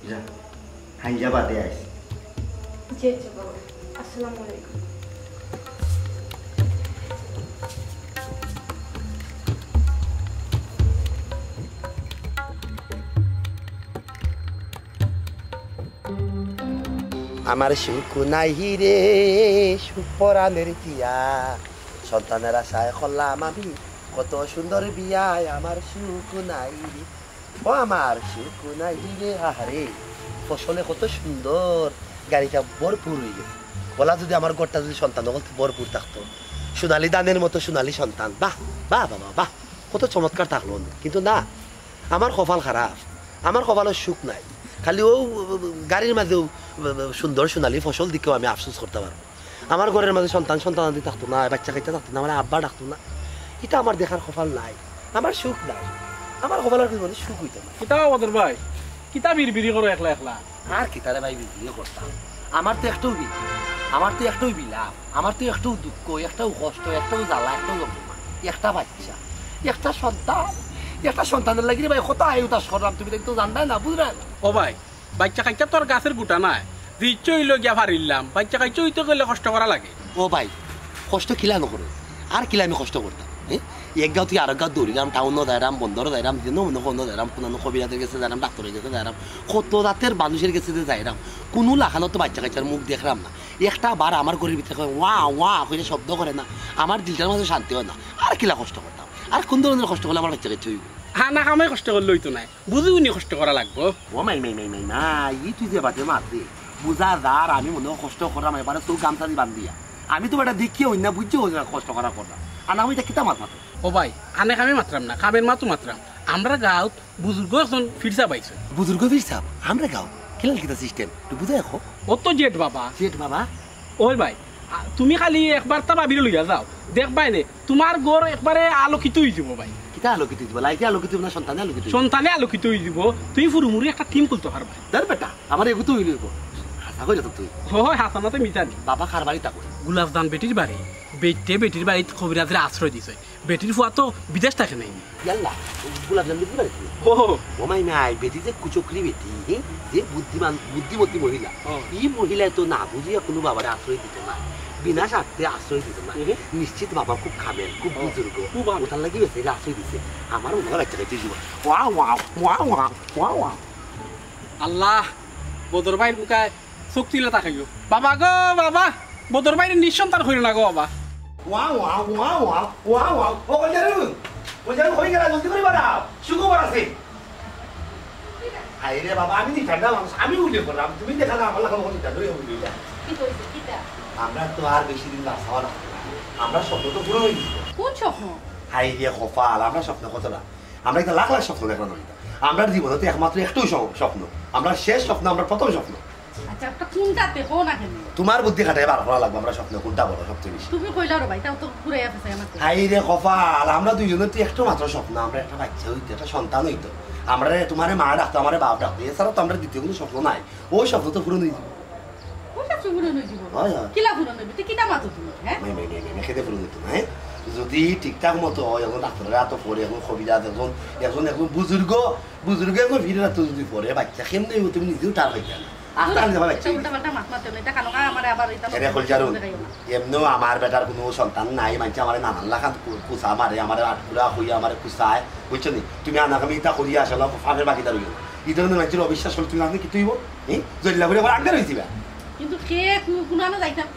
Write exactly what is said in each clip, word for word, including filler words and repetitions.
যা, হাইঞ্জা বাদে আইস। জি আচ্ছা বাবা। আসসালামু আলাইকুম। আমার সুখ নাই রে, সুখ পরানের পিয়া, সন্তানের আশায় করলাম আমি কত সুন্দর বিয়া। আমার সুখ নাই রে, ও আমার সুখ নাই রে। আহারে, ফসলে কত সুন্দর, গাড়িটা ভরপুর হয়ে গেছে। বলা যদি আমার ঘরটা যদি সন্তান অকল ভরপুর থাকতো, সোনালী ধানের মতো সোনালী সন্তান, বাহ বাহ বাবা বাহ, কত চমৎকার থাকলো। কিন্তু না, আমার কপাল খারাপ, আমার কপালর সুখ নাই। খালি ও গাড়ির মাঝেও সুন্দর সোনালী ফসল দিকেও আমি আফসোস করতে পারবো। আমার ঘরের মাঝে সন্তান সন্তানাদি থাকতো না, বাচ্চা কাচ্চা থাকতো না, আমার আব্বা ডাকতো না। এটা আমার দেখার কপাল নাই, আমার সুখ নাই, আমার কপালর জীবনে সুখ হইতো না। কিতা বদর ভাই, কিতা বিড়বিড়ি করো একলা একলা? আর কিতারে ভাই বিড়বিড়ি করতাম, আমার তো একটাও বিপদ, আমার তো একটাও বিলাপ, আমার তো একটাও দুঃখ, একটাও কষ্ট, একটাও জ্বালা, একটাও যন্ত্রণা, একটা বাচ্চা, একটা সন্তান, একটা সন্তানের লাগি রে ভাই কত আয় উতাস করলাম, তুমি তো জানতায় না, বুঝরায় না। ও ভাই, বাচ্চা কাচ্চা তো আর গাছের গুটা নায়, যে ইচ্ছে হইলো গিয়া ফারিলাম, বাচ্চা কাচ্চা হইতে গেলে কষ্ট করা লাগে। ও ভাই, কষ্ট কিলা নকরে, আর কিলা আমি কষ্ট করতাম, হ্যাঁ? এক গাঁও থেকে আরেক গাঁও দৌড়িলাম, টাউনও যাইরাম, বন্দরও যাইরাম, যে নমুনা কোনো যাইরাম, কোনো কবিরাজের গেছে যাইরাম, ডাক্তারের গেছে যাইরাম, কত জাতের মানুষের গেছে যে যাইরাম, কোনো লাখানো তো বাচ্চা কাচ্চার মুখ দেখরাম না। একটা বার আমার ঘরের ভিতরে কয়, "ওয়া, ওয়া" কইরা শব্দ করে না, আমার দিলটার মাঝে শান্তি হয় না। আর কিলা কষ্ট করতাম, আর কোন ধরনের কষ্ট করলে আমার বাচ্চা কাচ্চা হইব? হ্যাঁ, না কামে কষ্ট করলে হইতো না, বুঝি উনি কষ্ট করা লাগবো। ও মাই, মাই, মাই, মাই, মাই, ই তুই যে বাদে মারতে, বুঝা যার আমি মনে হয় কষ্ট করাম, এবারে তো গামছা দি বান্ধিয়া। আমি তো বেটা দেখিয়া হই না, বুঝছি ও যে কষ্ট করা করলাম। আর না আমি এটা কিতা মাত মাতো? ও ভাই, আনে কামে মাতরাম না, কামের মাতো মাতরাম। আমরা গাঁওত বুজুর্গ একজন ফিরসা পাইছে। বুজুর্গ ফিরসা? আমরা গাঁও? কেলাল কিতা সিস্টেম? তুই বুঝে দেখো। ও তো জেঠ বাবা। জেঠ বাবা? ওই ভাই, আ, তুমি খালি একবার তা ভাবিরে লইয়া যাও, দেখবায় নে, তোমার ঘর একবারে আলোকিত হয়ে যাবো ভাই। কিতা আলোকিত হয়ে যাবো? লাইটে আলোকিত হইবো না সন্তানে আলোকিত হইবো? সন্তানে আলোকিত হয়ে যাবো। তুমি ফুরুমুরু একটা টিম খুলতে পারবা। ধর বেটা, আমার এগু তো হইল হইবো। হাসা কইলে তো তুই। ও হয়, হাসা না তো মিছা নি। বাবা কার বাড়ি তা কই? গুলাব জান বেটির বাড়ি। বেটে বেটির বাড়িত কবিরাজের আশ্রয় দিছে। বেটির ফুয়া তো বিদেশ থাকে নাই। ইয়াল্লা, গুলাব জান বেটির বাড়ি? ও। ও মাই নাই, বেটি যে কুচক্রি বেটি, হি? যে বুদ্ধিমান, বুদ্ধিমতী মহিলা। ও। ই মহিলায় তো না বুঝিয়া কোনো বাবারে আশ্রয় দিত না, বিনা স্বার্থে আশ্রয় দিত না। হুম। নিশ্চিত বাবা খুব খামেল, খুব ও, বুজুর্গ। খুব ভালো। ওটার লাগি বেশি আশ্রয় দিছে। আমার মনে হয় বাচ্চা কাচ্চা দিব। ওয়া, ওয়া, ওয়া, ওয়া, ওয়া, ওয়া। আল্লাহ, বদর ভাইর মুখায় চোখ তুলে তাকাইও। বাবা গো, বাবা, বদর ভাইরে নিঃসন্তান কইরো না গো বাবা। ওয়া, ওয়া, ওয়া, ওয়া, ওয়া, ওয়া। ও, কই যাবে? কই যাবে? হয়ে গেল, জলদি করে বাড়াও। শুক্রবার আছে। আরে বাবা, আমি নিতাম না মানুষ, আমি উল্লেখ করলাম। তুমি দেখা না, আমার লাখান নিতাম, ধরে উল্লেখ। কি কইছে? কিতা? আমরা তো আর বেশি দিন বাঁচবো না। আমরা স্বপ্ন তো পূরণ হয়ে গেছে। কোন স্বপ্ন? হাই রে কপাল, আমরা স্বপ্ন কত না। আমরা একটা লাখ লাখ স্বপ্ন দেখলাম না। আমরা জীবনে তো একমাত্র একটাই স্ব-, স্বপ্ন। আমরা শেষ স্বপ্ন, আমরা প্রথম স্বপ্ন। আচ্ছা, একটা কোনটাতে কও না কেন? তোমার বুদ্ধি খাটাই বার করা লাগবে, আমরা স্বপ্ন কোনটা বড় সবচেয়ে বেশি। তুমি কইলা রে ভাই, তাও তো ঘুরে গেছে আমার। হাই রে কপাল, আমরা দুইজনের তো একটা মাত্র স্বপ্ন, আমরা একটা বাচ্চা হইতো, একটা সন্তান হইতো। আমরা তোমারে মা ডাকতো, আমারে বাপ ডাকতো, এছাড়া তো আমরা দ্বিতীয় কোনো স্বপ্ন নাই। ওই স্বপ্ন তো পূরণ হয়ে যাবে। ওই স্বপ্ন পূরণ হয়ে যাবে? হয়, হয়। কিলা পূরণ হইবে? তুই কিতা মাতো তুমি, হ্যাঁ? নাই, নাই, নাই, নাই, নাই, খেতে পূরণ হইতো না, হ্যাঁ? যদি ঠিকঠাক মতো হয়, এখন ডাক্তারের হাতে পড়ে, এখন কবিরাজ, এখন, এখন, এখন বুজুর্গ, বুজুর্গ এখন ফিরে রাখতো যদি পড়ে, বাচ্চা কেমনে হইব তুমি নিজেও টার হইবে না। আস্তে আস্তে ভাই, এটা উল্টা পাল্টা মাত মাতে না, এটা কানো কানো আমারে আবার এটা এরে নতুন কইল জারুন, করে দেখাইও না। এমনেও আমার বেটার কোনো সন্তান নাই, মানছে আমারে নানান লাখান কু-, কুচা মারে, আমারে আটকুড়া হইয়া আমারে কুচায়, বুঝছো নি? তুমি আনাকামি ইতা করিয়া আসলে ফাঁকের বাকি দাঁড়িয়ে না। এই ধরনের মানুষের অবিশ্বাস হলে তুমি আপনি কি তুইব? হ্যাঁ? জল্লা করে আবার আঙ্গার হয়েছিবা। কিন্তু কে কু-, কুনানো যাইতাম,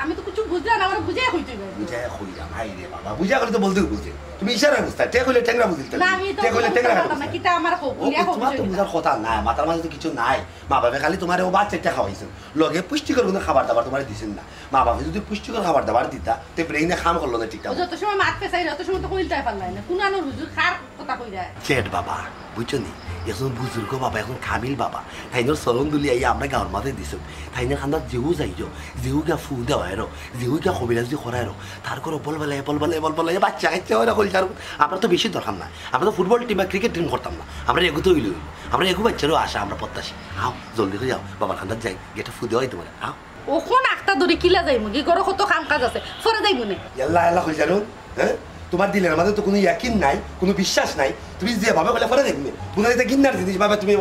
আমি তো কিছু বুঝলাম না, আমার বুঝে কইতে হবে। বুঝে কইলাম, হাই রে বাবা, বুঝে করলে তো বলতেও বুঝে। তুমি ইশারায় বুঝতা, ঠেক হইলে ঠেংরা বুঝিল না, আমি তো ঠেক হইলে বুঝতে ঠেংরা পারতাম না, বুঝিল। কিতা আমার কো-, ও, বুঝে ও, তোমার তো কইতে বুঝার কথা না, মাথার মাঝে তো কিছু নাই। মা বাবা খালি তোমার ও বাচ্চা টেকা হইছেন, লগে পুষ্টিকর কোনো খাবার দাবার তোমার দিছেন না। মা বাবা যদি পুষ্টিকর খাবার দাবার দিতা, তে ব্রেইনে কাম করলো না ঠিকঠাক। ও যত সময় মাত পেছাই, যত সময় তো কইলতাই পারলাই না। কোন আনোর হুজুর কার কথা কইরা? জেঠ বাবা, বুঝছো নি? এখন বুজুর্গ বাবা, এখন কামিল বাবা। তাইনর চরণ দুলি আইয়া আমরা গাঁওর মাঝে দিছুক। তাইনর খান্দাত যেউ যাইরো, যেউ গিয়া ফু দেওয়াইরো, যেউ গিয়া কবিরাজি করাইরো, তার ঘরো বল বলে, বল বলে, বল বলে, বাচ্চা কাচ্চা ওরা কইল তার। আমরা তো বেশি দরকার না, আমরা তো ফুটবল টিম বা ক্রিকেট টিম করতাম না, আমরা এগু তো হইল হইল। আমরা এগু বাচ্চারও আশা, আমরা প্রত্যাশী। আও, জলদি করে যাও, বাবার খান্দাত যাই, গেটে ফু দেওয়াই তোমার। আও। অখন আখতা ধরি কিলা যাইমু? কি ঘরো কত কাম কাজ আছে, পরে যাইমু নে। ইয়াল্লা, ইয়াল্লা, কই জানো? হ্যাঁ? তুমার দিলর মাঝে তো কুনু ইয়াকিন নাই, কুনু বিশ্বাস নাই। তুমি যেভাবে কইলা পরে দেখমু। বুঝা যাইতা ঘিন্নার জিনিস, বাবা তুমি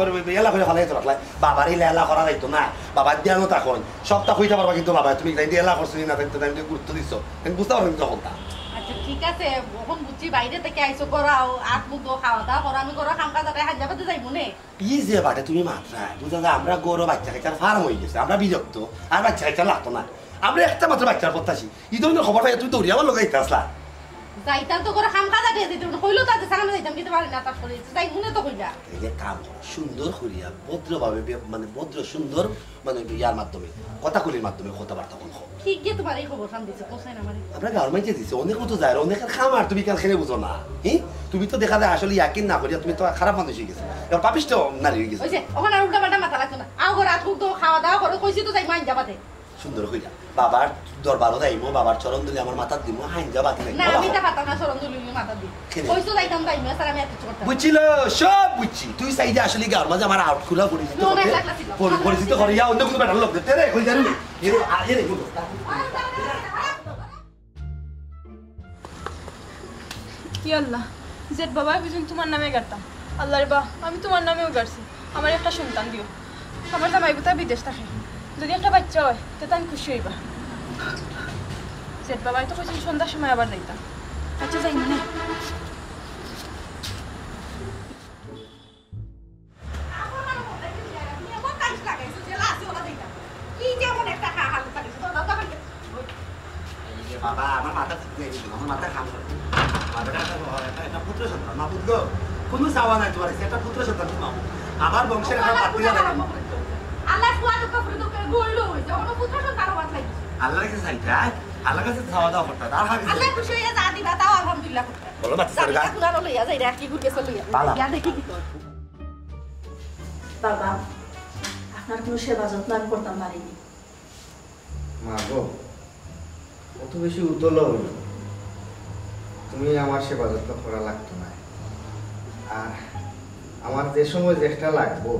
এলা করি ফালাইয়া রাখলায়। বাবারে এলা করা যাইতো না। বাবা ধ্যানো থাকইন। সবতা কইতা পারবা কিন্তু বাবা, তুমি তাইন এলা করছো নি না, তাইন তো তাইন গুরুত্ব দিছো। তাইন বুঝতা পারবা কিন্তু তখন তা। আচ্ছা, ঠিক আছে, অখন বুঝছি, বাইরে থাকি আইছো, ঘরো আও, আত মুখ ধোও, খাওয়া দাওয়া করো, আমি ঘরর কাম কাজ আটে, হাইঞ্জা বাদে যাইমু নে। ই যে বাটে তুমি মাতরায়, বুঝা যায় আমরা ঘরো বাইচ্চা কাইচ্চার ফার্ম অইগেছে, আমরা বিরক্ত, আর বাইচ্চা কাইচ্চা লাগতো না। আমরা একটা মাত্র বাইচ্চার প্রত্যাশী। ই ধরনর খবর পাইয়া তুমি দৌড়িয়া আমার লগে আইতা আছলা। যাইতাম তো ঘরর কাম কাজ আটে যাইতাম, কইলো তো আজ সামনে যাইতাম, কিন্তু পারি না, তার পরে যাইমু নে তো কইলা। এই যে কাম করো, সুন্দর করিয়া, ভদ্রভাবে, বে-, মানে ভদ্র সুন্দর, মানে ইয়ার মাধ্যমে, কথাকলির মাধ্যমে কথাবার্তা বন্ধ। কে গিয়া তুমারে ই খবর খান দিছে, কও চাইন আমারে? আমরা গাঁওর মাইনষে দিছে, অনেক মতো যায়, অনেকের কাম আর তুমি কেনে বুঝো না। হি? তুমি তো দেখা যায় আসলে ইয়াকিন না করিয়া তুমি তো খারাপ মানুষ অইগেছো। এবার পাপিষ্ট নারী অইগেছো। ওই যে, অখন আর উল্টা পাল্টা মাতা লাগতো না। আও ঘরো আত মুখ ধোও, খাওয়া দাওয়া করো, কইছি তো যাইমু হাইঞ্জা বাদে। সুন্দর কইরা। বাবার দরবারো যাইমু, বাবার চরণ ধুলি আমার মাথাত দিমু, হাইঞ্জা বাদে না, আমি তা পারতাম না, চরণ ধুলি মাথাত দিমু। কেনে? কইছো যাইতাম, যাইমু, স্যার, আমি এত কিছু করতাম না। বুঝছি লো, সব বুঝছি। তুই চাইরে আসলে গাঁওর মাঝে আমার আউট খোলা পরিচিত নো, না, করতে, একলা ছিলাম। পরি-, পরিচিত করিয়া অন্য কুনু বেটার লগে। তেরে কই জানি? এরে, আ, এরে, কুনু? ইয়া আল্লাহ, জেঠ বাবায় কইছইন তুমার নামে গাড়তাম। আল্লাহ রে বা, আমি তুমার নামেউ গাড়ছি। আমারে একটা সন্তান দিও। আমার জামাই বুতা বিদেশ থাকে। যুদি একটা বাইচ্চা অয়, তে তাইন খুশি অইবা। জেঠ বাবায় তো কইছইন সন্ধ্যার সময় আবার যাইতাম। আচ্ছা, যাইমু নে। এই যে বাবা, আমার মাথা ঠিক নাই কিন্তু, আমার মাথা কাম করে না। আমার বেটা একটা, একটা, একটা পুত্র সন্তান, মা বুঝলো? কোনো চাওয়া নাই তোমার, একটা পুত্র সন্তান, মা বুঝ। আমার বংশের একটা বাদ দিয়া লাগে। আল্লাহ ফুয়া দুঃখ ফুরি দুঃখ গইলো হইছে, কোনো পুত্র সন্তান হওয়ার লাগি। আল্লাহর কাছে চাইতে, হ্যাঁ? আল্লাহর কাছে চাওয়া দাওয়া করতে, আর হাবি আল্লাহ খুশি হইয়া যা দিবা, তাও আলহামদুলিল্লাহ করতে। বলো, বাচ্চা যা ছেলেটা। দিবা, কুলানো লইয়া যাই রে, আর কি গুড় গেছে লইয়া। বালা। গিয়া দেখি কি কয়। বাবা, আপনার কোনো সেবা যত্ন আমি করতাম পারিনি। মা গো, অত বেশি উতলা অইও না। তুমি আমার সেবা যত্ন করা লাগতো না। আর আমার যে সময় যেটা লাগবো,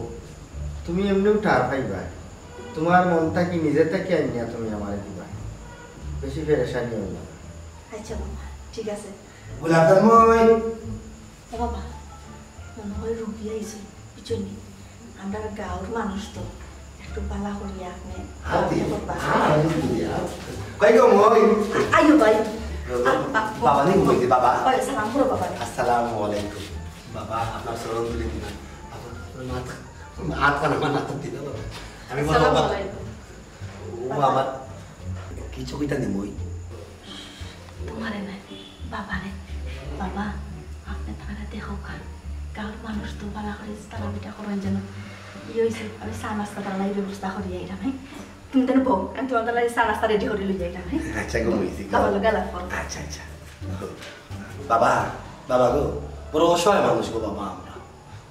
তুমি এমনেউ ঠার পাইবা। তোমার মন থাকি নিজে থাকি আনিয়া তুমি আমারে দিবা। বেশি পেরেশানি অইও না। আচ্ছা বাবা, ঠিক আছে। গোলাপ জামুন। ও বাবা, মনে হয় রুগী আইছে, বুঝছনি? আমরার গাঁওর মানুষ তো, একটু বালা করিয়া আপনে হাত দিয়া, করবা। হাত দিয়া। কই গো মই? আইও ভাই। বাবা, বাবা নেই ঘুমাইতে, বাবা। ওই, সালাম করো বাবা। আসসালামু আলাইকুম। বাবা, আপনার চরণ ধুলি দিলাম। বাবা, আপনার মাথা, হাত খান আমার মাথাত দিলাম, বাবা। আমি বললাম, আসসালামু বাবা, আলাইকুম। ও আমার, কিছু কইতা নেই মই। তোমারে নাই, বাবারে। বাবা, আপনে তারা দেখো খা। গাঁওর মানুষ তো বালা করে তারা বেটা করেন যেন। ইয়ে হইছে, আমি চা নাস্তা তারা লাগি ব্যবস্থা করি আইলাম, হ্যাঁ? তুমি তাহলে বউ, আমি তোমার তাহলে চা নাস্তা রেডি করে লই যাইলাম, হ্যাঁ? আচ্ছা গো, হইছে গো। বাবা লোক আলাপ করো। আচ্ছা, আচ্ছা। বাবা, বাবা গো, বড় অসহায় মানুষ গো বাবা আমরা।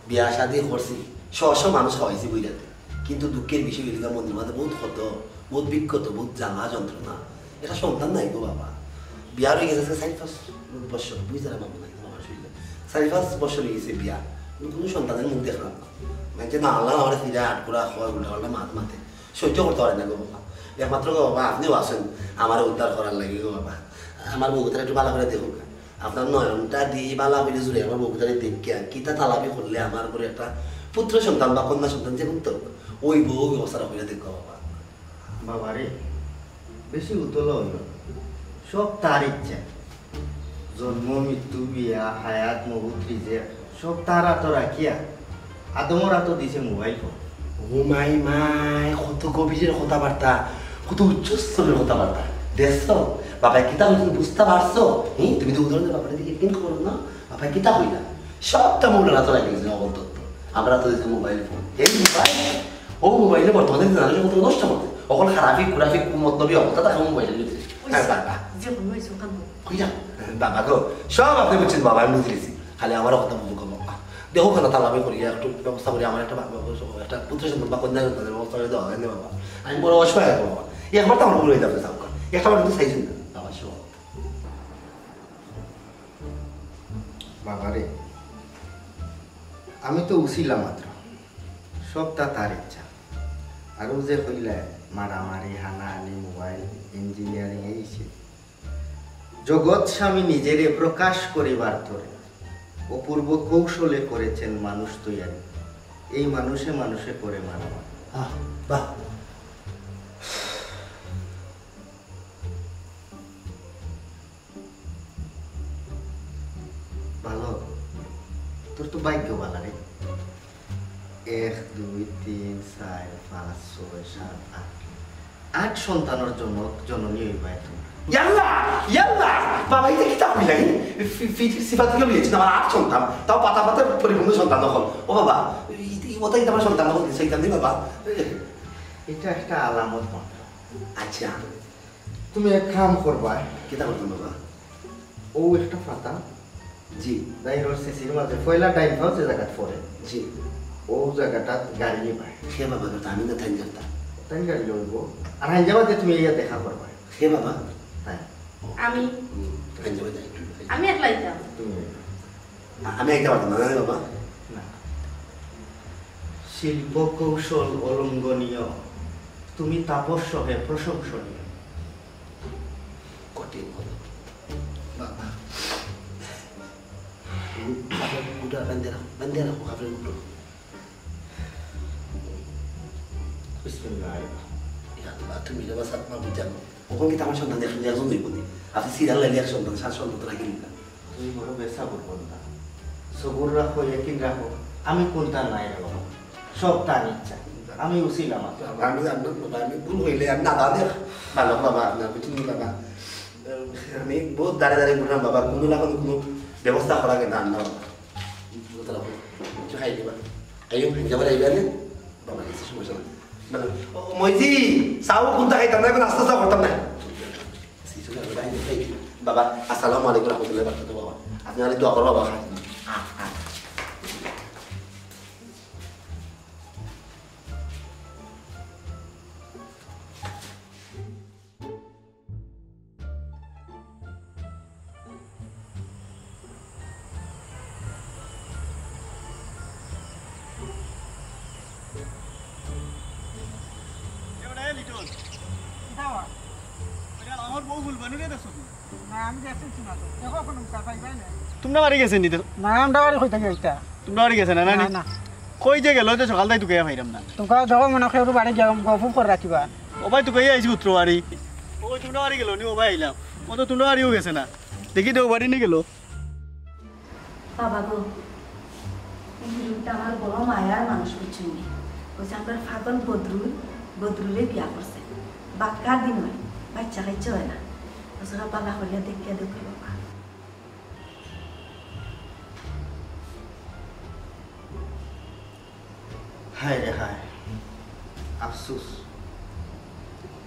বিয়া শাদি করছি, শ শ মানুষ খাওয়াইছি বইরাতে। কিন্তু দুঃখের বিষয় হইল গিয়া মনর মাঝে বহুত ক্ষত, বহুত বিক্ষত, বহুত জ্বালা যন্ত্রণা। একটা সন্তান নাই গো বাবা। বিয়া হয়ে গেছে আজকে চার পাঁচ বছর, বুঝতে পারে বাবা নাই, বাবার শরীরে। চার পাঁচ বছর হয়ে গেছে বিয়া, কিন্তু কোনো সন্তানের মুখ দেখলাম না। মানে যে না আল্লাহ আমার ফিরে আটকুরা হয়, উল্টা পাল্টা মাত মাতে, সহ্য করতে পারে না গো বাবা। একমাত্র গো বাবা আপনিও আছেন আমার উদ্ধার করার লাগি গো বাবা। আমার বউটারে একটু ভালো করে দেখুক। আপনার নয়নটা দিয়ে বালা করে জুড়ে আমার বউটারে দেখিয়া কিতা তালাবি করলে আমার করে একটা পুত্র সন্তান বা কন্যা সন্তান যে করতে হোক, ওই বউ ব্যবস্থাটা করে দেখো বাবা। বাবারে, বেশি উতলা হইও না। সব তার ইচ্ছা। জন্ম, মৃত্যু, বিয়া, হায়াত, মউত, রিজেক, সব তার আতো রাখিয়া আদমর আতো দিছে মোবাইল ফোন। ও মাই মাই, কত গভীরের কথাবার্তা, কত উচ্চ স্তরের কথাবার্তা। দেখছো? বাবায় কিতা কইছে বুঝতে পারছো? হুম, তুমি তো উদাহরণের ব্যাপারে দিকে কিন্তু করো না। বাবায় কিতা কইলা? সবটা মৌলানা তো রাখি দিয়েছে অকল তত্ত্ব। আমরা তো দিয়েছি মোবাইল ফোন। এই মোবাইল, ও মোবাইলে বর্তমানে জানো কত নষ্ট করতে। অকল খারাপি, খুরাপি, কুমতলবি অবস্থা থাকে মোবাইলের ভিতরে। ওই হ্যাঁ, বাবা। যে কোনো হয়েছে ওখানে। কইরা? বাবা গো, সব আপনি বুঝছেন বাবা, আমি বুঝে গেছি। খালি আমার কথা বুঝুন গো বাবা। দেখো কেন তাহলে আমি করি, একটু ব্যবস্থা করি, আমার একটা বা-, বা-, একটা পুত্র সন্তান বা কন্যা সন্তানের ব্যবস্থা করে দেওয়া যায় না বাবা। আমি বড় অসহায় বাবা। এই একবার তো আমার ভুল হয়ে যাবে, সাউকার। একটা বার কিন্তু চাইছেন না, বাবা, সব। বাবারে, আমি তো উছিলা মাত্র। সবটা তার ইচ্ছা। আর ও যে কইলা, মারামারি, হানাহানি, মোবাইল, ইঞ্জিনিয়ারিং, এই সেই। জগৎ স্বামী নিজেরে প্রকাশ করিবার তরে অপূর্ব কৌশলে করেছেন মানুষ তৈয়ারি। এই মানুষে মানুষে করে মারামারি। আহ, বাহ। ভালো, তোর তো ভাগ্য ভালা রে। এক, দুই, তিন, চাইর, পাঁচ, ছয়, সাত, আট। আট সন্তানর জনক জননী অইবায় তুমি। ইয়াল্লা, ইয়াল্লা, বাবা, ইটা কিতা কইলা? ফি-, ফিজির সিফাত গেল লিয়েছে, আমার আট সন্তান, তাও পাতা পাতা পরিপূর্ণ সন্তান অকল। ও বাবা, ই-, ই-, ওটাই তো আমার সন্তান অকল, সেইটা নেই বাবা। ইটা একটা আলামত মাত্র। আচ্ছা। তুমি এক কাম করবায়। কিতা করতাম বাবা? অউ একটা পাতা। জি। ডাইনর শিশির মাঝে পয়লা ডাইন পাও যে জাগাত পড়ে। জি। অউ জাগাটাত গাড়ি নিবায়। হে বাবা, তো আমি না তাইন জানতাম। তাইন গাড়ি লইব। আর হাইঞ্জা বাদে তুমি ইয়া দেখা করবায়। হে বাবা। তাই। আমি। হুম, তাইন যাবে তাই। আমি একলা যাইতাম। তুমি আ-, আমি আইতে পারতাম না, জানি বাবা? না। শিল্প কৌশল অলঙ্ঘনীয়। তুমি তাপস সহে প্রশংসনীয়। কঠিন কথা। বাবা। গুটা বান্ধে রাখো, বান্ধে রাখো, কাপড় গুলো। বিসমিল্লাহ। ইয়া আল্লাহ, তুমি রে বাবা, সাত মা বুঝা। ওখানে কি আমার সন্তান একজন, একজন হইব নি? আপনি সিরিয়াল লাইলে এক সন্তান, সাত সন্তান তো রাখি নিতা। তুমি বড় বেসাবর বন্দা। সবুর রাখো, ইয়াকিন রাখো। আমি কোনটা নাই রে বাবা। সব তার ইচ্ছা। আমি উছিলা মাত্র। আমি জানতাম না, আমি ভুল হইলে, আমি না জানি। ভালো বাবা, আপনি বুঝুন বাবা। আমি বহুত দাঁড়ে দাঁড়ে ঘুরলাম বাবা, কোনো না কোনো, কোনো ব্যবস্থা করা গেল না, না বাবা। বুঝতে পারবো। কিছু খাই দিবা। আইও, খাই যাবার আইবা নে? বাবা, কিছু সমস্যা না। মানে, ও, মইজি, চাও কোনটা খাইতাম না, এখন আস্তে আস্তে করতাম না। বাবা, আসসালামু আলাইকুম রহমতুল্লাহ বারাকাতুহু বাবা। আপনি আরে দোয়া করো বাবা, খাই। আ, আ। এ বেটা, এ লিটন। কিতা বা? ওইটা আমার বউ ভুল বানুরে দেখছো তুই? না, আমি দেখছি না তো। দেখো, কোনো মুখা পাইবাই না। তোমরা বাড়ি গেছে নি তো? না, আমরা বাড়ি কই থাকি ওইটা? তোমরা বাড়ি গেছে না, না না, নি? না। কই যে গেল, তো সকাল তাই তুকে পাইলাম না। তোমরা দেখো, মনে হয় ওর বাড়ি গিয়া গফুর করে রাখিবা। ও ভাই, তুকে আইছি উত্তর বাড়ি। ও ভাই, তোমরা বাড়ি গেল নি? ও ভাই, আইলাম। ও তো তোমরা বাড়িও গেছে না। দেখি তো, ও বাড়ি নি গেল। বাবা গো, এই হিরুটা আমার বড় মায়ার মানুষ, বুঝছইন নি? ওই যে আমরার পাগল বদরুল, বদরুলে বিয়া করছে। বাক্কা দিন হয়, বাচ্চা কাচ্চা হয় না। ওসরা বালা করিয়া দেখিয়া দেখো বাবা। হায় রে হায়, আফসোস।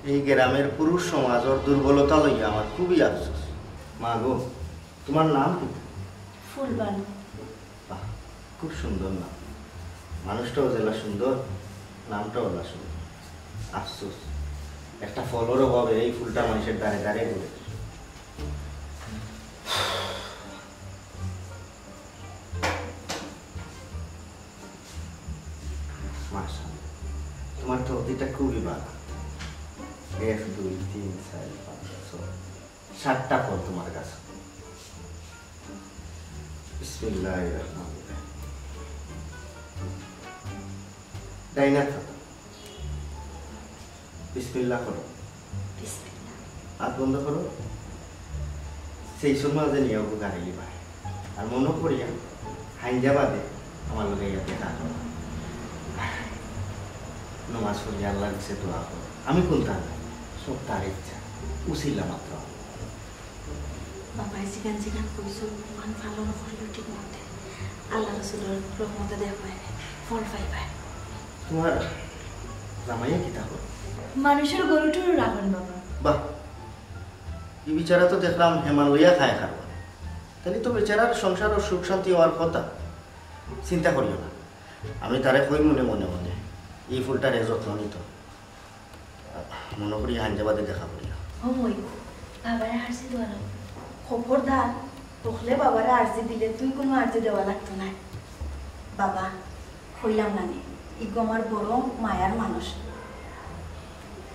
এই গ্রামের পুরুষ সমাজর দুর্বলতা লইয়া আমার খুবই আফসোস। মা গো, তোমার নাম কি? ফুলবানু। বাহ, খুব সুন্দর নাম। মানুষটাও যেলা সুন্দর, নামটাও যেলা সুন্দর। আফসোস, একটা ফলর অভাবে এই ফুলটা মানুষের দ্বারে দ্বারে ঘুরে। মাশাআল্লাহ, তোমার তো অতীতটা খুবই ভালো। এক, দুই, তিন, চার, পাঁচ, ছয়, সাতটা ফল তোমার গাছ। বিসমিল্লাহির রহমানির রহিম। ডাইনাত থাকো। বিসমিল্লাহ করো। বিসমিল্লাহ। হাত বন্ধ করো। সেই সময় যে নিয়ে ওকে গাড়ি লিবায়। আর মনে করিয়া হাইঞ্জা বাদে আমার লগে ইয়া দেখা করো। নমাজ পড়িয়া আল্লাহর কাছে দোয়া করো। আমি কোনটা না, সব তার ইচ্ছা। উছিলা মাত্র। বাবায় জিগান জিগান কইছো, ওখান পালন করিও ঠিক মতে। আল্লাহ রসুলর রহমতে দেখবায়, ফল পাইবায়। তোমার জামাইয়ে কিতা করে? মানুষের গরু টরু রাখেন বাবা। বাহ, এই বেচারা তো দেখলাম হেমান লইয়া খায় খারবা। তাহলে তো বেচারার সংসারও সুখ শান্তি হওয়ার কথা। চিন্তা করিও না, আমি তারে কই মনে মনে মনে এই ফুলটারে যত্ন নিত। মনে করি হাইঞ্জা বাদে দেখা করিয়া। ও মই, বাবারে আরজি দেওয়া লাগবো। খবরদার, তখলে বাবারে আরজি দিলে তুই কোনো আরজি দেওয়া লাগতো না। বাবা, কইলাম না নি, ইগো আমার বড় মায়ার মানুষ।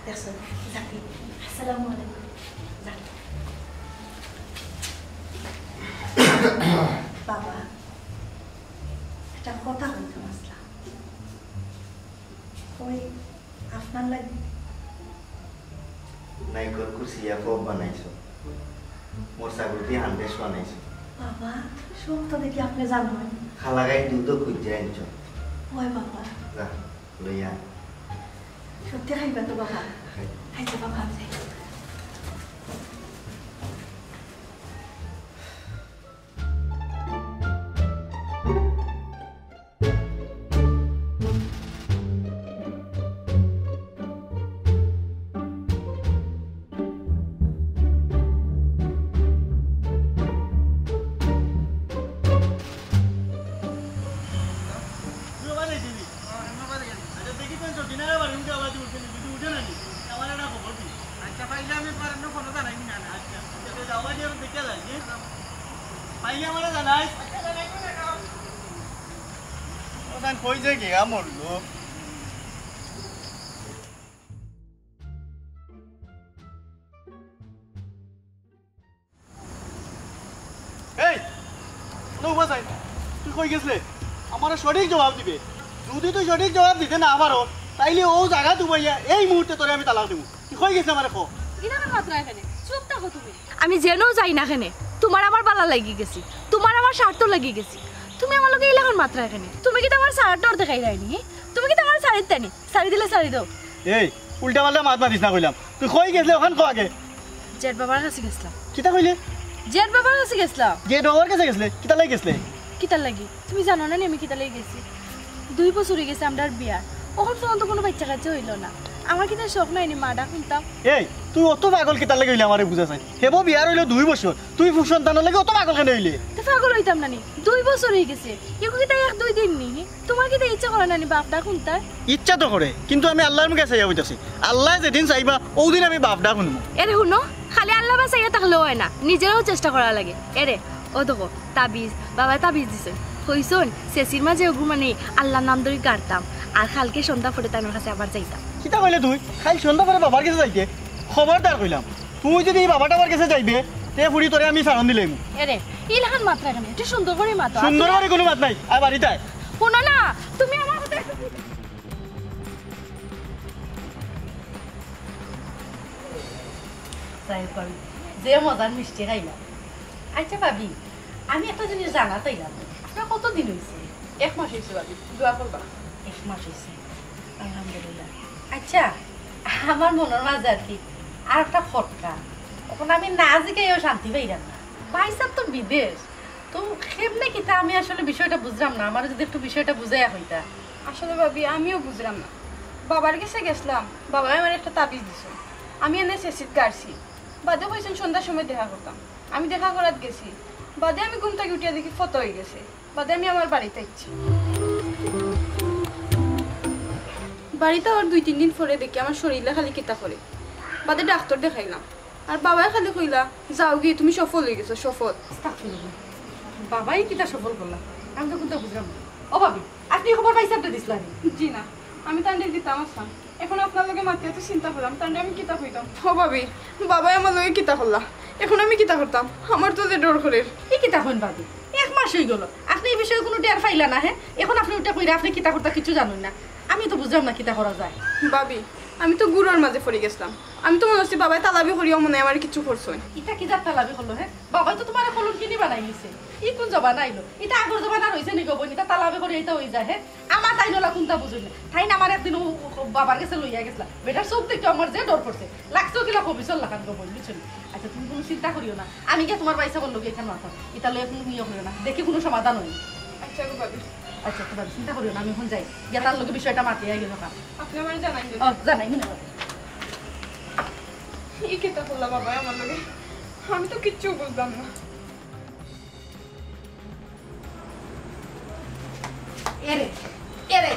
দেখছো, যাকে। আসসালামু আলাইকুম। যাকে। বাবা, একটা কথা কইতাম আছলাম। কই, আপনার লাগি? নাইকর কুচিয়া ফোপ বানাইছো, মোর ছাগলটি হান্ডেস বানাইছো। বাবা, সব তো দেখি আপনি জানেন। খালাগাই দুধও খুঁজে আনছো। ওই বাবা। যা, লইয়া। সত্যি খাইবা তো বাবা? খাই। আচ্ছা বাবা, আমি যাই। আচ্ছা, পাইলে আমি পারেন না, ফোনে জানাই না। আচ্ছা, আচ্ছা, তো যাওয়া দিয়ে দেখে যাই, হ্যাঁ? পাইলে আমারে জানাই। আচ্ছা, জানাই, জানাই। ও তাই কই যে গিয়া মরলো। এই, কোনো উপায় নাই। তুই কই গেছলে? আমারে সঠিক জবাব দিবে। যদি তুই সঠিক জবাব দিতে না পারো, তাইলে ও জায়গা তুমাইয়া এই মুহূর্তে তোরে আমি তালাক দিমু। তুই কই গেছলে আমারে ক। ইলাখান মাতরায় কেনে? চুপ থাকো তুমি। আমি যেনও যাই না কেনে, তুমার আমার বালা লাগি গেছি, তুমার আমার স্বার্থ লাগি গেছি। তুমি আমার লগে ইলাখান মাতরায় কেনে? তুমি কিতা আমার স্বার্থ দেখাইরায় নি? তুমি কিতা আমার ছাড়িতায় নি? ছাড়ি দিলে ছাড়ি দেও। এই, উল্টা পাল্টা মাত মাতিস না কইলাম। তুই কই গেছলে অখান ক আগে। জেঠ বাবার কাছে গেছলাম। কিতা কইলে? জেঠ বাবার কাছে গেছলাম। জেঠ বাবার কাছে গেছলে? কিতার লাগি গেছলে? কিতার লাগি? তুমি জানো না নি আমি কিতার লাগি গেছি? দুই বছর অই গেছে আমরার বিয়ার। অখন পর্যন্ত কোনো বাইচ্চা কাচ্চা অইলো না। আমার কিতা শখ নাই নি মা ডাক হুনতাম? এই, তুই অত পাগল কিতার লাগি অইলে আমারে বুঝা চাই। হেবো বিয়ার অইলো দুই বছর। তুই ফুক সন্তানর লাগি অত পাগল কেনে অইলে? তে পাগল অইতাম না নি? দুই বছর অই গেছে। ইগু কিতা এক দুই দিন নি? তুমার কিতা ইচ্ছা করে না নি বাপ ডাক হুনতায়? ইচ্ছা তো করে, কিন্তু আমি আল্লার মুখে চাইয়া কইতাছি, আল্লায় যেদিন চাইবা, অউ দিন আমি বাপ ডাক হুনমু। এরে হুনো, খালি আল্লা বায় চাইয়া থাকলেও অয় না, নিজেরও চেষ্টা করা লাগে। এরে, ও দেখো, তাবিজ, বাবায় তাবিজ দিছইন। কইছইন, চেচির মাঝে অগু মানে আল্লার নাম ধরি গাড়তাম, আর কালকে সন্ধ্যা পরে তান কাছে আবার যাইতাম। কিতা কইলে তুই? কাইল সন্ধ্যা পরে বাবার গেছে যাইতে? খবরদার কইলাম, তুই যদি ই বাবা টাবার গেছে যাইবে, তে ফুড়ি তোরে আমি ছাড়ন দিলাইমু। এরে, ইলাখান মাতরায় কেনে? একটু সুন্দর করি মাতো। সুন্দর করি কোনো মাত নাই, আয় বাড়িত আয়। হুনো না, তুমি আমার কথা একটু যাই হোক, আমি যে মজার মিষ্টি খাইলাম। আচ্ছা ভাবি, আমি একটা জিনিস জানাত আইলাম, আপনার কতদিন অইছে? এক মাস অইছে ভাবি, দোয়া করবা। এক মাস অইছে, আলহামদুলিল্লাহ। আচ্ছা, আমার মনর মাঝে আর কি আর একটা খটকা, অখন আমি না জিগাইয়াও শান্তি পাইরাম না। ভাইসাব তো বিদেশ, তো কেমনে কিতা আমি আসলে বিষয়টা বুঝরাম না, আমারে যদি একটু বিষয়টা বুঝাইয়া কইতা। আসলে ভাবি, আমিও বুঝরাম না। বাবার গেছে গেছলাম, বাবায় আমারে একটা তাবিজ দিছইন। আমি এনে চেচিত গাড়ছি, বাদে কইছইন সন্ধ্যার সময় দেখা করতাম। আমি দেখা করাত গেছি, বাদে আমি ঘুম থাকি উঠিয়া দেখি ফতো অই গেছে, বাদে আমি আমার বাড়িত আইছি। বাড়িত আওয়ার দুই তিন দিন পরে দেখি আমার শরীলে খালি কিতা করে, বাদে ডাক্তর দেখাইলাম। আর বাবায় খালি কইলা, "যাওগি, তুমি সফল অই গেছো, সফল।" আস্তাগফিরুল্লাহ। বাবায় কিতা সফল করলা? আমি তো কুন্তা বুঝলাম না। ও ভাবি, আপনি খবর পাইছেন তো দিছলা নি? জি না, আমি তানরে দিতাম আছলাম। এখন আপনার লগে মাতিয়া তো চিন্তা করলাম, তানরে আমি কিতা কইতাম? ও ভাবি, বাবায় আমার লগে কিতা করলা? এখন আমি কিতা করতাম? আমার তো যে ডর করের। ই কিতা কইন ভাবি? এক মাস অই গেল, আপনি ই বিষয়ে কুনু টের পাইলা না, হে? এখন আপনি উঠা কইরা আপনি কিতা করতা কিচ্ছু জানইন না। আমি তো বুঝলাম না কিতা করা যায়। ভাবি, আমি তো গুরুর মাঝে পড়ি গেছলাম। আমি তো মনে করছি বাবায় তালাবি করিয়া মনে হয় আমারে কিচ্ছু করছইন। ইটা কি জাত তালাবি করলো, হে? বাবায় তো তুমারে কলঙ্কিনী বানাই দিছে। ই কুন জমানা আইলো? ইটা আগর জমানা রইছে নি গো বইন? ইটা তালাবি করিয়া ইতা অই যায়, হে? আমার তাইন অলা কুন্তা বুঝইন না। তাইন আমারে একদিন ও, ও, ও বাবার গেছে লইয়া গেছলা। বেটার চউখ দেখিয়া আমার যে ডর করছে। লাগছেও কিলা খবিছর লাখান গো বইন, বুঝছো নি? আচ্ছা, তুমি কুনু চিন্তা করিও না। আমি গিয়া তুমার ভাইসাবর লগে ইখান মাতাম। ইতার লগে কুনু ইয়ে করিও না। দেখি কুনু সমাধান অয়। আচ্ছা গো ভাবি। আচ্ছা, তুমার চিন্তা করিও না, আমি অখন যাই। গিয়া তার লগে বিষয়টা মাতিয়া আইও সকাল। আপনি আমারে জানাইন দিন। ও, জানাই মনে হয়। ই কিতা করলা বাবায় আমার লগে? আমি তো কিচ্ছু বুঝলাম না। এরে, এরে,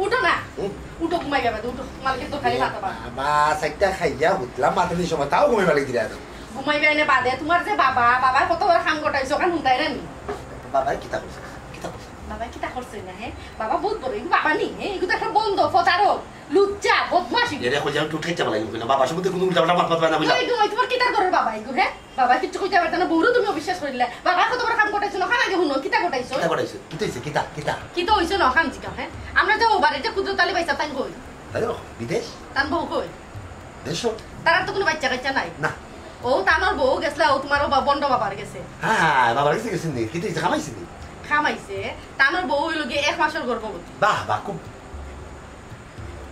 উঠো না। হুম? উঠো, ঘুমাইবা বাদে, উঠো। মালিকের দরকারি মাথা বাদ। বাবা, চাইরটা খাইয়া উঠলাম, মাথার নিচে সময়, তাও ঘুমাইবা লাগি দিলা না। ঘুমাইবা এনে বাদে, তুমার যে বাবা, বাবায় কত বড় কাম গটাইছে, অখান হুনতায় রে নি? বাবায় কিতা করছে? কিতা করছে? বাবায় কিতা করছে না, হে? বাবা বহুত বড়, ইগু বাবা নি, হে? ইগু তো একটা বন্ধ, প্রতারক, লুচ্চা, বদমাশ ইগু। এরে কইলাম, একটু ঠেকতে পারলাই না, বাবার সম্বন্ধে কুনু উল্টাপাল্টা মাত মাতবা না কইলাম। ওই, ওই, তুমার কিতার ঘরর বাবা ইগু, হে? বাবা কিচ্ছু কইতা পারতা না, বউরে তুমি অবিশ্বাস করিলে। বাবা কত বড় কাম ঘটাইছো, নখান আগে হুনো, কিতা ঘটাইছো? কিতা ঘটাইছো? কিতা অইছে? কিতা? কিতা? কিতা অইছে, নখান জিকাও, হ্যাঁ? আমরা যে ও বাড়িতে কুদরত আলী ভাইসাব তাইন কই? আরে, বিদেশ? তান বউ কই? দেশো? তারার তো কুনু বাইচ্চা কাইচ্চা নাই। না। ও তানর বউ গেছলা, ও তুমার ও বা-, বন্ড বাবার গেছে। হ্যাঁ, হ্যাঁ, বাবার গেছে গেছে নি? কিতা অইছে, কামাইছে নি? কামাইছে, তানর বউ অইলো গিয়া এক মাসর গর্ভবতী। বাহ, বাহ, খুব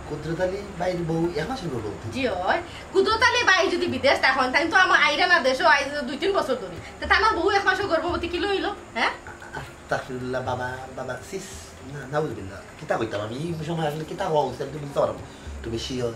কুদরত আলী ভাইর বউ এক মাসর গর্ভবতী? জি অয়। কুদরত আলী ভাই যুদি বিদেশ থাকইন, তাইন তো আমার আইরা না দেশো, আইজ দুই তিন বছর ধরি। তে তানর বউ এক মাসর গর্ভবতী কিলা অইলো, হ্যাঁ? আস্তাগফিরুল্লাহ, বাবা, বাবা, সিস, না, নাউজুবিল্লাহ। কিতা কইতাম আমি? ই সময় আসলে কিতা কওয়া উচিত, আমি তো বুঝতে পারলাম না। তুমি sure?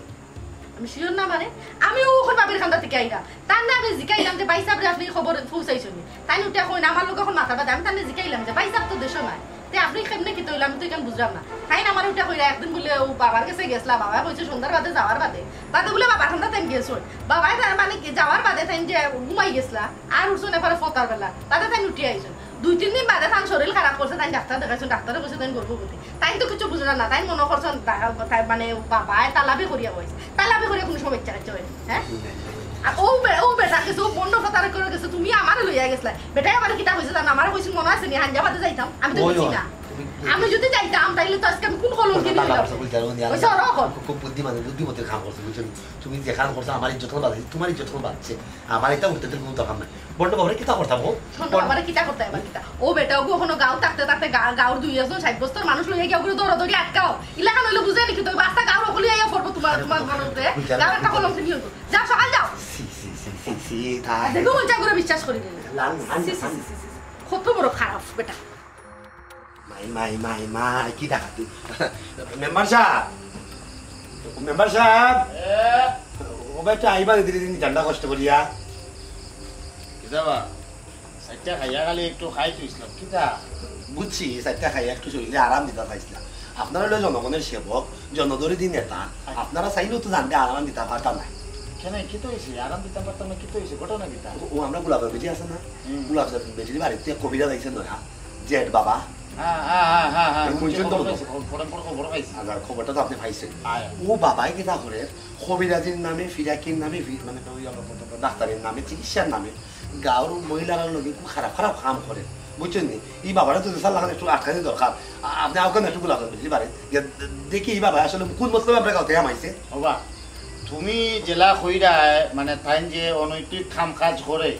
আমি sure না মানে? আমি অখন ভাবির কান্দা থাকি আইরাম। তানরে আমি জিকাইলাম যে, "ভাইসাবরে আপনে খবর পৌঁছাইছইন নি?" তাইন উঠিয়া কইন, আমার লগে অখন মাতার বাদে আমি তানরে জিকাইলাম যে, "ভাইসাব তো দেশো নাই, তে আপনে কেমনে কিতা অইলো, আমি তো ইখান বুঝলাম না।" তাইন আমারে উঠিয়া কইরা, একদিন বুলে ও বাবার গেছে গেছলা, বাবায় কইছে সন্ধ্যার বাদে যাওয়ার বাদে, বাদে বুলে বাবার কান্দা তাইন গেছইন। বাবায় তার মানে কি, যাওয়ার বাদে তাইন যে ঘুমাই গেছলা, আর উঠছইন এরপরে ফতার বেলা, বাদে তাইন উঠিয়া আইছইন। দুই তিন দিন বাদে তান শরীর খারাপ করছে, তাইন ডাক্তার দেখাইছইন, ডাক্তারে কইছে তাইন গর্ভবতী। তাইন তো কিচ্ছু বুঝলা না, তাইন মনো করছইন দা-, তাই মানে বাবায় তালাবি করিয়া বইছে। তালাবি করিয়া কুনু সময় ইচ্ছা করছে, হ্যাঁ? আর ও বে-, ও বেটা গেছে, ও বন্ড ফতার করে গেছে, তুমি আমারে লইয়া গেছলা। বেটায় আমারে কিতা কইছে জানো? আমারে কইছে মনো আছে নি, হাঞ্জা বাদে যাইতাম, আমি তো ওই, গেছি ওই, না। তুমি আমি যুদি যাইতাম, তাইলে তো আজকে আমি কুন কলঙ্কে না, না, নিয়ে না, যাবো? বুঝতে পারবো নি, আমি কইছে, "ওরা কল।" খুব, খুব বুদ্ধিমান, বুদ্ধিমতী কাম করছো, বুঝছো নি? তুমি যে কাম করছো, আমার ইজ্জত বাঁচছে, তুমার ইজ্জত বাঁচছে। আমার ইটা উঠতে কুনু দরকার নাই। বন্ড বাবারে কিতা করতাম ও? শোনো, বন্ড- আমারে কিতা করতাম, এবার কিতা? ও বেটা, ওগু অখনো গাঁও থাকতে থাকতে গা-, গাঁওর দুই একজন ষাইট বছর মানুষ লইয়া গিয়া ওগুলো দৌড়াদৌড়ি আটকাও। ইলাখান অইলে বুঝে নি কিতা, বাস্তা গাঁওর অকল লইয়া পড়বো তুমার, আরে তুমার বাবা, ঘরতে। বুঝলাম, গাঁওর একটা বুঝলাম। কলম ফিরিয়ে আনবো। যা, সকাল যাও। সি, সি, সি, সি, সি, তা- দেখো, মন চা করে বিশ্বাস করি নি। লাল, লাল, সি, সি, লাল। সি, সি, সি, সি। কত বড় খারাপ বেটা। মাই, মাই, মাই, মাই, কি ডাকাতি? মেম্বার সাব, মেম্বার সাব, এ? ও ভাই, একটু আইবা দিদি, দিদি, ঠান্ডা কষ্ট করিয়া। কিতা বা? চাইরটা খাইয়া খালি একটু খাই থইছিলাম, কিতা? বুঝছি, চাইরটা খাইয়া একটু শরীরে আরাম দিতা চাইছিলাম। আপনারা অইলো জনগণের সেবক, জনদরদি নেতা, আচ্ছা। আপনারা চাইলেও তো জানতে আরাম দিতা পারতা না। কেনে, কিতা অইছে? আরাম দিতা পারতাম না, কিতা অইছে? ঘটনা কিতা? ও, ও আমরা গোলাপের বেটি আছে না? হুম। গোলাপের বেটির বাড়িতে কবিরাজ আইছে নয়া। জেঠ বাবা। হ্যাঁ, হ্যাঁ, হ্যাঁ, হ্যাঁ, হুনছি, শুনছেন তো খবর মতো? পাইছি, খবর, খবর, খবর পাইছি। আচ্ছা, খবরটা তো আপনি পাইছেন। হ্যাঁ। ও বাবায় কিতা করে, কবিরাজির নামে, ফিরাকির নামে, ফি-, মানে, ওই, ডাক্তারের নামে, চিকিৎসার নামে, গাঁওর মহিলারার লগে খুব খারাপ খারাপ কাম করে, বুঝছেন নি? এই বাবারে তো দেশার লাগান একটু আটকানি দরকার। আ-, আপনি আউকান একটু গোলাপ দিতে পারেন। যে দেখি এই বাবা আসলে কোন মতলবে আমরা গাঁওতে হামাইছে। বাবা, তুমি যেলা কইরায়, মানে, তাইন যে অনৈতিক কাম কাজ করে,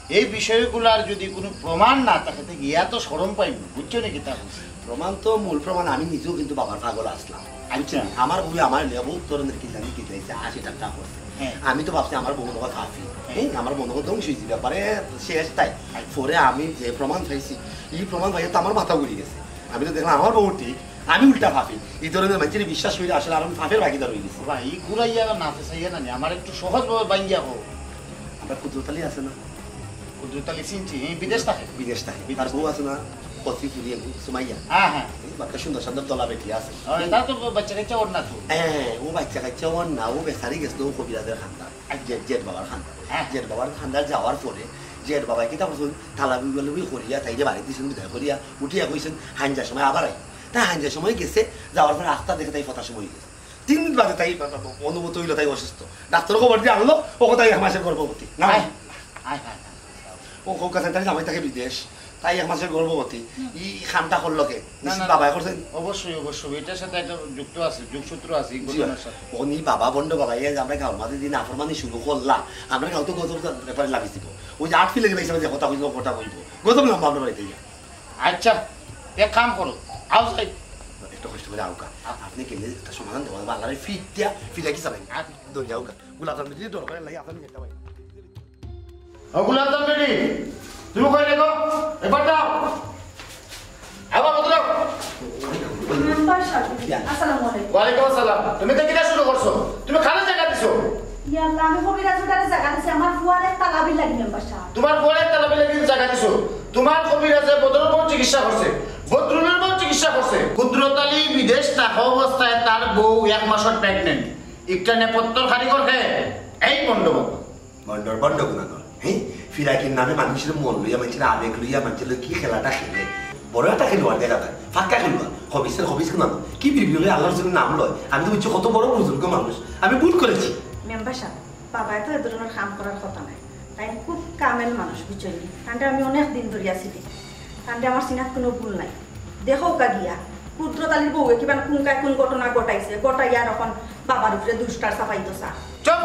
এই বিষয়গুলার যদি কোনো প্রমাণ না থাকে, তে গিয়া তো শরম পাইব, বুঝছো নি কিতা কইছি? প্রমাণ তো, মূল প্রমাণ, আমি নিজেও কিন্তু বাবার পাগল আসলাম। আচ্ছা। বুঝছো নি? আমার বউ আমার নিয়ে বহুত ধরনের কি জানি কি চাইছে, আশি টাকা করছে। হ্যাঁ। আমি তো ভাবছি আমার বউ মনে হয় ফাফি। হ্যাঁ। হ্যাঁ, আমার মনে হয় ধ্বংস হয়েছে ব্যাপারে শেষ তাই। আচ্ছা। পরে আমি যে প্রমাণ পাইছি, এই প্রমাণ পাইয়া তো আমার মাথা ঘুরে গেছে। আমি তো দেখলাম আমার বউ ঠিক, আমি উল্টা ফাফি। এই ধরনের মানুষের বিশ্বাস হইলে আসলে আর আমি ফাফের ভাগিদার হয়ে গেছি। বাবা, এই ঘুরাইয়া না ফেসাইয়া না নি, আমার একটু সহজভাবে বাইঙ্গিয়া হোক। আমরা কুদরত আলী আছে না? কুদরত আলী চিনছি, এই বিদেশ থাকে। বিদেশ থাকে। বিদেশ তার বউ আছে না? কচি ফুরি একটু সুমাইয়া। হ্যাঁ, হ্যাঁ। এই বাক্কা সুন্দর সুন্দর দলা বেটি আছে। ও, এটা তো বাচ্চা কাচ্চা ওর না তো। হ্যাঁ, ও বাচ্চা কাচ্চা ওর না, ও বেচারি গেছিল ও কবিরাজের খান্দার। আচ্ছা। জেঠ, জেঠ বাবার খান্দার। হ্যাঁ। জেঠ বাবার খান্দার যাওয়ার পরে জেঠ বাবায় কিতা করছইন, তালা বিবলবি করিয়া তাইরে বাড়ি দিছইন, বিদায় করিয়া উঠিয়া কইছইন, "হাঞ্জার সময় আবার আই।" তাই হাঞ্জার সময় গেছে, যাওয়ার পরে আখতা দেখে তাই ফতার সময় গেছে। তিন দিন বাদে তাই অনুভূত হইল তাই অসুস্থ। ডাক্তার খবর দিয়ে আনলো, ও তাই এক মাসের গর্ভবতী। না, আয়, আয়, আয়, আয়। ও কলকাতায় তাই জামাই থাকে বিদেশ, তাই এক মাসের গর্ভবতী। হুম। ই খানটা করলো কে? না, নিশ্চিত না, বাবাই করছেন? অবশ্যই, অবশ্যই। এটার সাথে একটা যুক্ত আছে, যোগসূত্র আছে এই জি। ঘটনার সাথে। ও নি বাবা, বন্ড বাবা, এই যে আমরা গাঁওর মাঝে দিন নাফরমানি শুরু করলা, আমরা গাঁও তো গজব ব্যাপারে লাগিয়ে দিব। ওই যে আট ফিলে গেলে হিসাবে যে কথা কইব, কথা কইব। গজব নামবো আপনার বাড়িতে গিয়া। আচ্ছা, এক কাম করো, আও যাই। একটু কষ্ট করে আউকা। আপনি গেলে একটা সমাধান দেওয়া যাবে, আল্লাহরে ফিট দিয়া, ফিরে কি চালাই? আর দৌড়ে আউকা। গোলাপ জামুন দিয়ে দরকার লাগে, আপনার যেতে পারি। ও গোলাপ জামুন বেটি, তুমি কই রে গো? এবার দাও। আবার বদলাও। মেম্বার সাহেব, আসসালামু আলাইকুম। ওয়ালাইকুম আসসালাম। তুমি তো কিতা শুরু করছো? তুমি খালি জায়গা দিছো। ইয়া আল্লাহ, আমি কবিরাজ বেটারে জায়গা দিছি, আমার ফুয়ার এক তালাবির লাগি মেম্বার সাহেব। তোমার ফুয়ার এক তালাবির লাগি জায়গা দিছো। তোমার কবিরাজে বদরুল বউ চিকিৎসা করছে, বদরুলের বউ চিকিৎসা করছে। কুদরত আলী বিদেশ থাকা অবস্থায় তার বউ এক মাসের প্রেগনেন্ট। একটা নেপথ্যর কারিগর কে? এই বন্ড বাবা। বন্ডর বন্ড গুণাগর। হ্যাঁ? ফিরাকির নামে মানুষের মন লইয়া, মানুষের আবেগ লইয়া, মানুষের লইয়া কি খেলাটা খেলে। বড় একটা খেলোয়াড় দেখা যায়। ফাক্কা খেলোয়াড়। হবিসের হবিস গুণাগর। কি বিড়বিড় করে আল্লাহর জন্য নাম লয়। আমি তো বুঝছি কত বড় বুজুর্গ মানুষ। আমি ভুল করেছি। মেম্বার সাহেব, বাবায় তো এ ধরনের কাম করার কথা নাই। তাই খুব কামেল মানুষ, বুঝছইন নি? তানরে আমি অনেক দিন ধরিয়া চিনি। তানরে আমার চিনাত কুনু ভুল নাই। দেখউক্কা গিয়া, কুদরত আলীর বউয়ে কিবা কুনকায় কুন ঘটনা ঘটাইছে, ঘটাইয়া অখন বাবার উপরে দুষটা চাপাইতো চা। চুপ!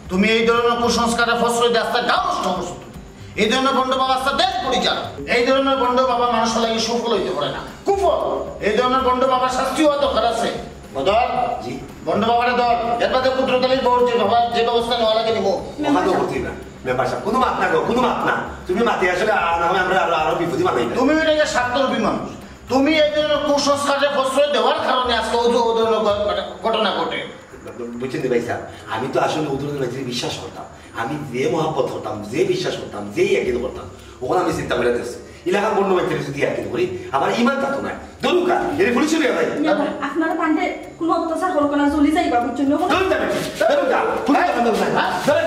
তুমি এই ধরনের কুসংস্কারে প্রশ্রয় দিয়ে আস্তা গাঁও নষ্ট করছো তুমি। এই ধরনের ভণ্ড বাবা আস্তা দেশ পরিচালক। এই ধরনের ভণ্ড বাবা মানুষের লাগি সুফল হইতে পারে না, কুফল। এই ধরনের ভণ্ড বাবার শাস্তি হওয়া দরকার আছে। বদর, জি। ভণ্ড বাবারে ধর। এর বাদে কুদরত আলীর বউর যে বাবার যে ব্যবস্থা নেওয়া লাগে নিব। ওখানে তো করছি না। মেম্বার সাহেব, কোনো মাত না গো, কোনো মাত না। তুমি মাতে আসলে আ-, না হয় আমরা আরো, আরো বিপদে মাতাই না। তুমি হইলে গিয়ে স্বার্থলোভী মানুষ। তুমি এই ধরনের কুসংস্কারে প্রশ্রয় দেওয়ার কারণে আজকে ও, ও ধরনের ঘ-, মানে ঘটনা ঘটে। বুঝছেন তো ভাই সাহেব, আমি তো আসলে ও ধরনের মানুষের বিশ্বাস করতাম। আমি যে মহাব্বত করতাম, যে বিশ্বাস করতাম, যে ইয়াকিন করতাম, ওখানে আমি চিন্তা করে দেখছি। এলাকার বন্য মানুষের যদি ইয়াকিন করি, আমার ইমান থাকতো না। ধরুকা, এর পুলিশে নিয়ে ভাই। আপনারা তানরে কোনো অত্যাচার করউক্কা না, জ্বলি যাইবা, বুঝছইন নি? ধরুন যাবে, ধরুন যা, পুলিশ তখন ধরুন না। ধরুন।